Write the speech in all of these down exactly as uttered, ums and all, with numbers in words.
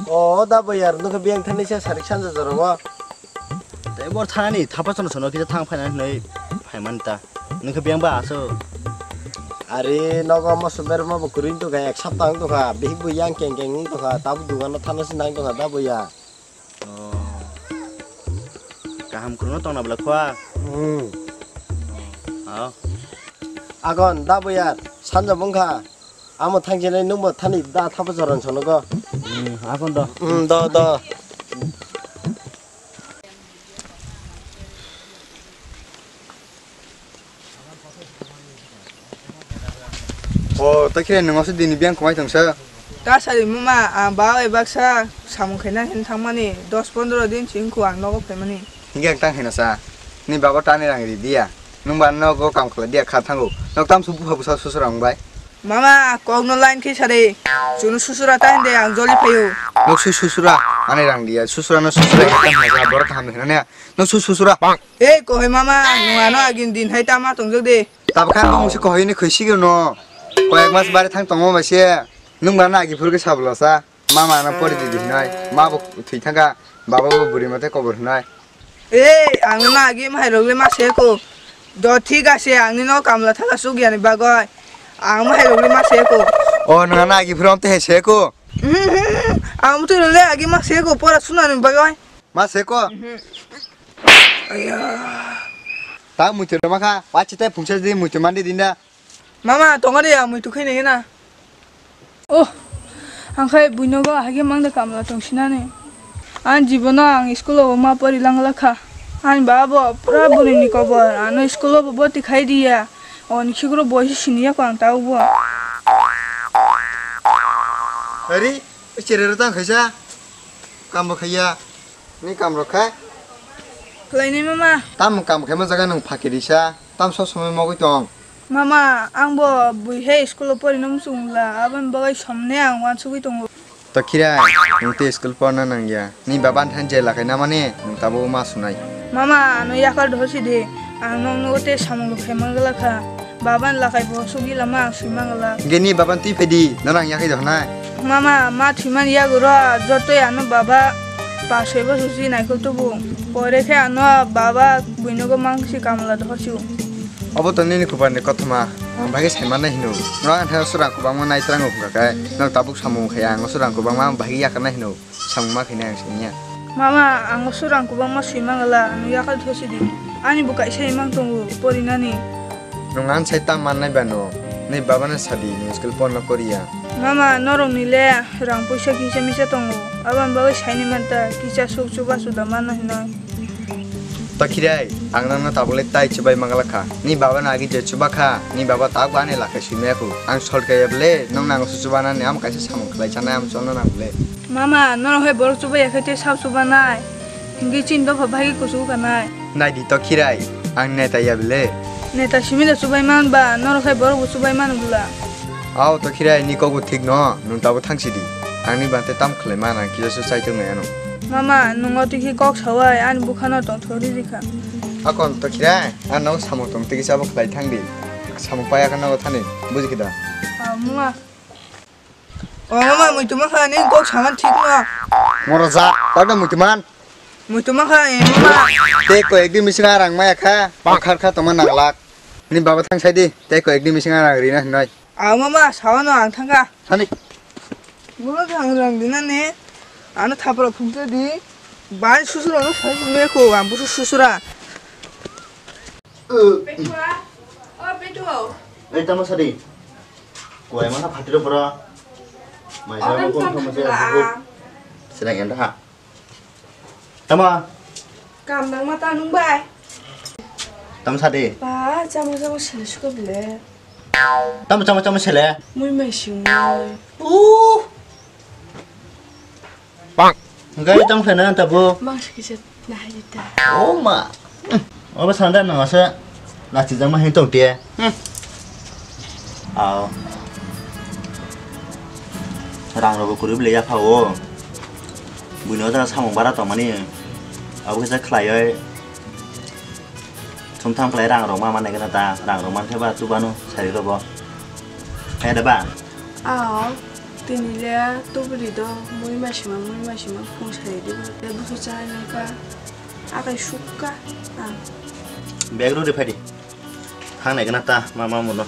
O da boyar, nokha biyang thani se sarik sanja jora o. Tei bor thani thapa sono sono kisa thang phaina hinwi phaiman ta. Nokha biyang ba aso. Are nogo moso berma bo kwrwi tongkha, ek sapta wng tongkha, bihik bo yang keng keng wng tongkha, tabuk dukano thana se nang tongkha da boyar. Oh. Kaham kwrwngno tongna bwla khwa? Hmm. Oh. Agon da boyar, sanja bwngkha. Amo thangsinai nwngbo thani da thapa joran sonogo. Hmm, agon do. Hmm, do, do. O, ta khe nwng oso dini biyang kwmai tongsa? Ta sari mama, ang ba bai baksa samung khaina hin thangmani dos pondro din sing kho ang nogo phaimani. Hingke ang tang hino sa, ni baba tani rang ri diya, nwng ba nogo kam khlai diya kha thango, nok tam su bupha busa susura wng bai. Mama, kokno line khe sari, chwngno susura ta hinde ang joli phaio. Nok su susura, ani rang diya, susura no susura, borok kaham hino ne, nok su susura. Ei, kohoi mama, nwng ano agini din hai tama tongjak de. Tabukha ang mungsi kohoi ni khoi sigiro no. Koyek mas bare thang tongma bai se. Nwng ba na agi phuru khe sablo sa. Mama no pori di di hinoi. Ma bo thwi thangkha. Baba bo buri mate kobor hinoi. Ei, ang no agi mahai rok le ma se ko. Do thik ase, ang ni no kamla thangka suk yani bagoi. Ang mahai rok le ma se ko. O nwng na agi phuru am te he se ko. Ang mutu le agi ma se ko pora suna ni bagoi. Ma se ko. Aya. Ta muitu rwma kha, wachi tai phungsa di muitu mandi dinda. Mama, tongo de ya muitu khaina gena. Oh, ang khai buino go hage mangda kamla tong sinani. Ang jibono ang school o ma pori langla kha. Ang ba bo pura buri ni kobor, ano school o bo boti khai diya. Oni khigro bo si siniya ko ang ta ubo. Ari, chere ro tang khaisa. Kam bo khaiya. Ni kam rok khe? Khlaini mama. Tam kam khe ma jaga nwng phaki risa. Tam sob somoi mogwi tong. Mama, ang bo bui he school o porino muchung la, aboni bagwi somne ang wansugwi tongo. To khirai, nwng te school porna nangya. Ni baba ni thani je lakai na mani, nwng tabuk ma sunai. Mama, ano yakar dhosi de. Ang nokno te samung rok khe mangla kha. Baba ni lakai bo sugwi lama ang sui mangla. Hingke ni baba ni twi phai di, nono ang yakhai dohonai. Mama, ma thwimani yagoro jotoi ano baba pa soi bosor si naikol tubu. Pore khe ano baba buinogo mangsi kamla dohor si o. Obo to nini kupar ni kothoma, ang bagwi sai mannai hino. Norok ang thani surang kubangma nai twrango hwnkha khe, norok tabuk samung khai ang surang kubangma ang bagwi yakarnai hino. Samung ma khainai ang siniya. Mama, ang o surang kubangma sui mangala, ano yakal thosi di. Ani bo kaisa imang tongo, porinani. Nwng ang sai ta mannai ba no? Ni baba no sadi, ni school porno koriya. Mama, norok ni le rang puisa kisa misa tongo. Aboni bagwi saini manta, kisa suk chuba suda manna hinoi. To khirai, ang nangno tabuk le tai chubai mangala kha. Ni baba no agi je chuba kha, ni baba tabuk ani lakhai sui maya khu. Ang sol kaya bole, nwng nango su chuba nani, am kaisa samung khlai chanai, am cholno nang bole. Mama, norok hai borok chubai ya khe tei sak chubanai. Hingke chini dopha bai kuchuk kanai. Nai di to khirai, ang neta ya bele. Neta simi da chubai man ba, norok hai borok bo chubai man bwla. Ao to khirai ni kok bo thik no, nwng tabo thang si di. Ang ni bante tam khlai man, ang kisa su chai tongnai ano. Mama, nwng o tiki kok sawai, ani bukha no tong thori rikha. Akon to khirai, ang no samung tong tiki sabo khlai thang di. Samung paya kha no thani, buji kida. Ah, mama. O mama, muitu mankha, nini kok saman thik no. Moro ja, tawda muitu man. Muitu mankha, e mama. Tei koi ekdin bising arang maya kha, okhar kha tongma nanglak. Ni baba thang sai di, tei koi ekdin bising arang rina hinoi. A mama, sawa no ang thangkha. Thani. Moro thang rang dina ne. Ano thapra phungte di. Bai susura no sai phungbe ko, ang busu susura. Petua. Oh, Petua. Ei, tamo sadi. Kuai mana phatiro pura. Mai sa ko thamo se. Sedang enda ha. Tamo. Kam nang mata nung bai. Tamo sadi. Ba, chamo chamo sele suka bile. Tamo chamo chamo sele. Mui mai sing. Uh. Hwnkhe tong khlaina tabo. Mangsa kisa nahai ta. Oh ma. Hmm. Obo sanda nang asa lachijak ma hin tong te. Hmm. Aw. Rang rogo kuri bile ya pha o. Buino jana samung bara tong mani. Abo kisa khlai oi. Sumtham khlai rang rok ma manai gana ta, rang rok man khe ba chubano sari rogo. Khe da ba? Aw. Tini le tubuli do mui masima, mui masima phung sai di. Le busu chai nai pa. Akai sukka. Ah. Bag rw de phai di. Thang nai gana ta, ma, ma muno.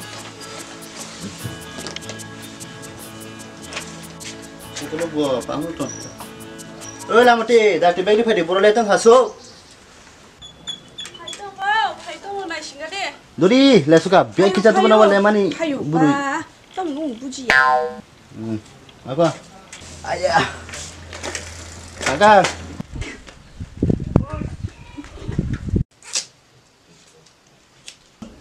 Oi, Lamati, da twi bag rw phai di, boro le tong haso. Phai tongo, phai tongo, naisinga de. Dori, lesuka, bek kicha tubuna wale mani buru. Tong nung buji. Hmm. Apa? Aya. Aga.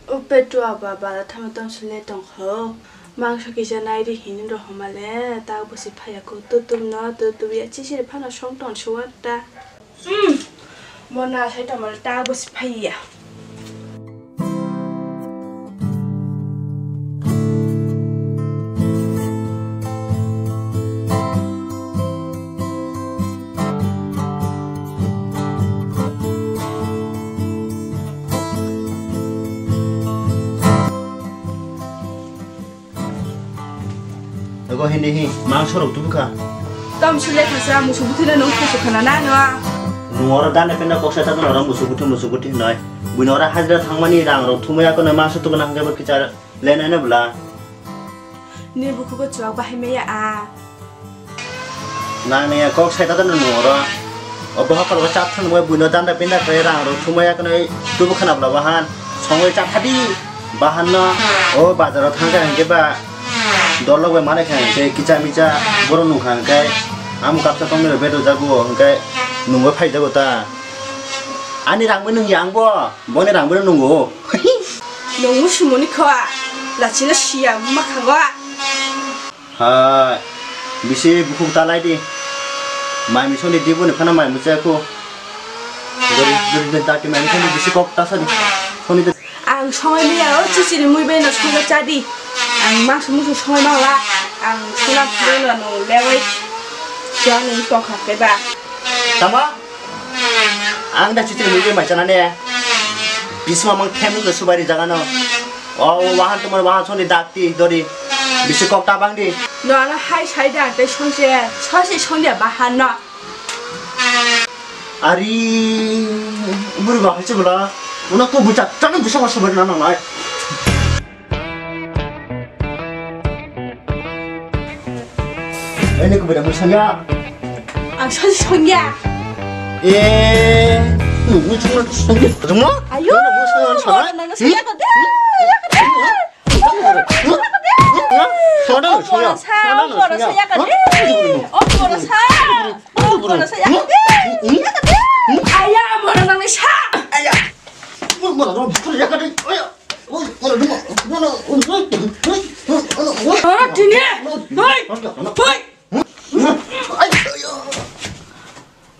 O petu aba bala thama tong sile tong ho. Mangsa kisa nai ri hini ro homa le, ta busi phaya ko tutum no, tutum ya chisiri phano song tong suwa ta. Hmm. Mona sai tongmani ta bo si phaiya. Ego hindi hi, mangso rok tubu kha. Tom sule khasa, musu buthi na nung khusu khana na no. Nung oro dana penda koksa ta oro musu buthi, musu buthi noi. Buino oro hajra thangmani rang rok thumaya kono mangso tubu nang jabo kichar lenai na bla. Ni bukhugo chuak bahai meya a. Nang ni kok sai ta nung oro. O boha kol cha thang mo buino danda pinda khe rang rok thumaya kono tubu khana bla bahan. Songoi cha thadi bahan no. O bazar o thang kha hingke ba dolok bai mane kha hingke kicha micha boro nung kha hingke. Am kapsa tong ni bedo jago hingke nungbo phai jago ta. Ani rang bo nung yang bo, boni rang bo nungo. Nung musu muni kho, lachina siya makhango. Hai, bisi bukhuk ta lai di. Mai mi soni di boni phano mai mucha ko. Dori, dori, dori, dati mai mi soni bisi kok ta sani. Soni de. Ang songwi maya o chichiri mui bai no songwi cha di. Ang mangso musu songwi ma la. Ang suna phuru no nung lewi. Jani tongkha khe ba. Tama? Ang da chichiri mui bai mai chana ne. Bisma mang themu ke subari jaga no. O wahan tumar wahan soni dakti dori. Bisi kok ta bang di. No ano hai sai da te songse. Songse songya bahan no. Ari buru ba hai se bula. Una ko bucha tani bisa ma subari na nai. Ini ko beda mo sanya. Ang sanya sanya. Eh, nung mo sanya sanya. Nung mo? Ayo. Nung mo sanya sanya. Nang sanya ko de. Sanya, sanya. Sanya, sanya. Sanya, sanya. Oh, moro sa. Oh, moro sa. Aya, moro nang sa. Aya. Moro nang sa. Aya. Ora tini. Hoi. Hoi.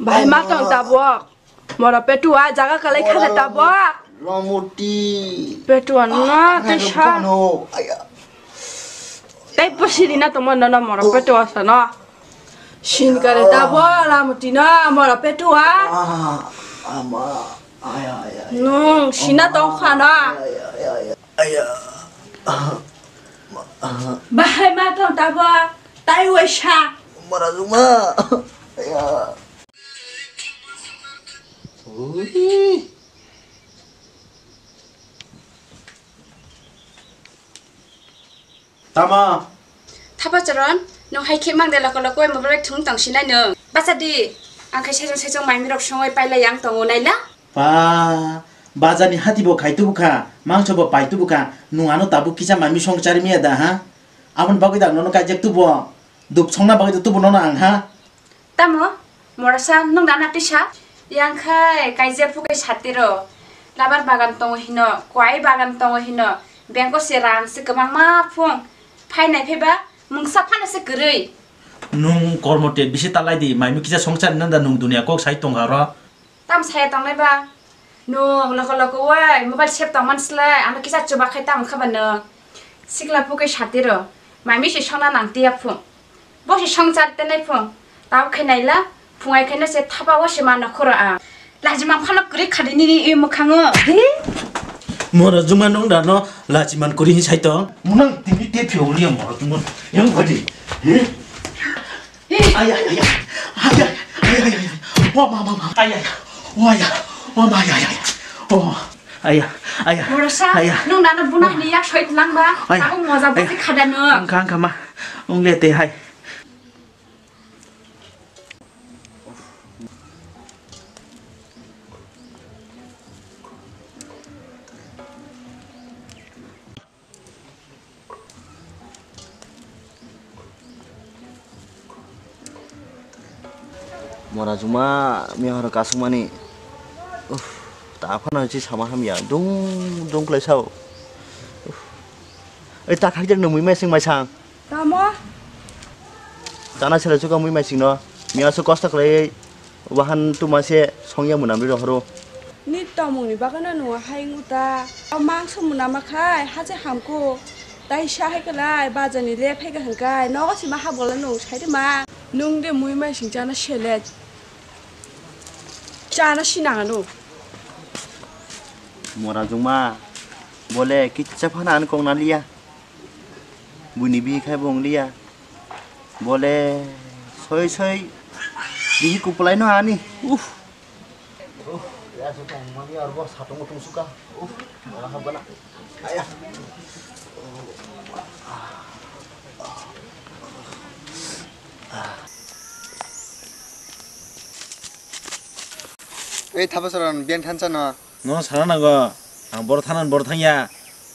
Bai ma tong tabok. Mora petua jaga kalai khade tabok. Lamoti. Petua na tesa. Aya. Tei posiri na tongma nono mora petua sano. Sinkare tabok Lamoti na mora petua. Ah, ama. Aya, aya, aya. Nung sina tongkha na. Aya, aya, aya. Aya. Ah, ah. Bahai ma tong tabo tai waisa. Mara juma. Aya. Ui. Tamo? Thapa Charan, nwng hai khe mang de loko loko mobile thung tong sinai nwng. Bacha di, ang khai sejong sejong mai mirok songoi pailai ang tongo naila. Pa, bajar ni hati bo khai tubu kha, mangso bo pai tubu kha, nwng ano tabuk kisa mai mi song chari miya da ha? Aboni bagwi da nono kaijak tubo, dup songna bagwi da tubo nono ang ha? Tamo, morasa nwng da na tisa? Yang khai kaijak phukai satiro. Labar bagan tongo hino, kwai bagan tongo hino. Bengko se rang se kwbangma phung. Phainai phaiba mungsa phano se kwrwi. Nwng kormo te bisi talai di, mai mi kisa songchar nanda nwng dunia kok sai tongkha ro. Tam saya tongnai ba? Nwng loko loko wai mobile sep tongman slai, ano kisa chuba khai tam kha ba nwng. Sikla phukai satiro, mai mi se songna nang tiya phung. Bo se songchar tenai phung. Tabo khai naila, phung ai khaino se thapa o se ma nokhoro ang. Lajimang phano kwrwi khadi nini e mwkhango. He? Mora juma nwng da no lajiman kwrwi hin sai tong. Munang tini te phiyo liya mora juma. Yang khadi. He? Ay, ay, ay, ay. Ay, ay, ay, ay, ay, ay. Oh, ma, ma, ma. Ay, ay. Oh, ay, ay. Oh, ma, ay, ay, ay. Oh. Ay, ay, ay. Borsa, ay, ay. Nung nana buna hini yak soi lang ba. Ay, ay. Aku moja basi khada nuk. Angka, angka, ma. Ung le te hai. Mora juma miya horo kasung mani. Uff, ta phano chi sama hamya. Dung, dung klai sao. Uff. Ei ta khakjak no mui mai sing mai sang. Tamo? Chana sela chuka mui mai sing no. Miya so kosto klai. Wahan tuma se songya munam ri rohoro. Ni tomung ni bagano nung hai nguta. O mangso munama khai haje hamko. Tai sa hai kalai bajani le phai ka hangkai. Nogo sima ha bola nung sai de ma. Nung de mui mai sing chana sele. Chana sinang ano. Mora jungma. Bole kicha phana an kong na liya. Buini bihi khai bo wng liya. Bole soi soi bihi kupulai no ani. Uff. Uff, ya su tong mani arbo satung tung suka. Uff, wala habana. Aya. Ei, thabasaran biyan thansa no. No sana nango. Ang boro thana boro thangya.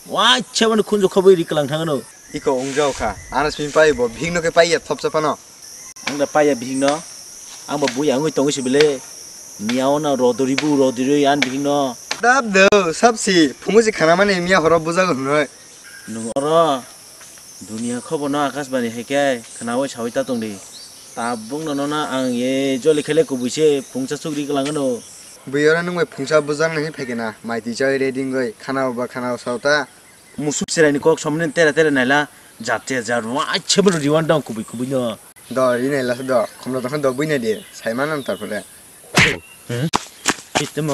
Wacha mani khunju khoboi ri kalang thangano. Iko ungjao kha. Ano simi pai bo bihik no ke pai ya thopsa phano. Ang da pai ya bihik no. Ang bo bui angoi tongoi sibile. Niya ona rodori bu rodori an bihik no. Dab do, sabsi. Phungu si khana mani miya horo bujago hnoi. Nung oro dunia khobor no Akashbani hai khe khnaui saui ta tong di. Tabuk no nono ang ye joli khele kubui se phungsa chukri kwlangano. Bui oro nung bai phungsa bujang nai phai khe na, mai twi chaui ready wngwi khana o ba khana o sao ta. Musuk cherai ni kok somni tere tere naila jat che jar wa che bro riwan dong kubui kubui no. Do ri naila do khomro tong do bui nai di sai man am tar pore. Hmm? Tamo.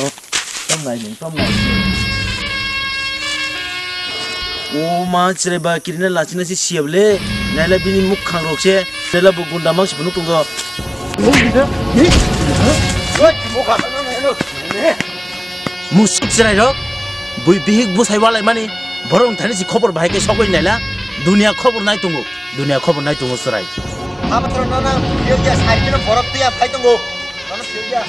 Tom nai nung, tom nai. O ma, chwrai ba kirina lachina se siyable. Naila bini muk khang rok se. Naila bo gunda mang se phunuk tongo. Musuk chwrai rok. Bui bihik bwsai walai mani. Borok wng thani si khobor bahai khe sogwi naila. Dunia khobor nai tongo. Dunia khobor nai tongo chwrai. Abo toro nono phiyokya, sari khe borok twiya phai tongo. Nono phiyokya.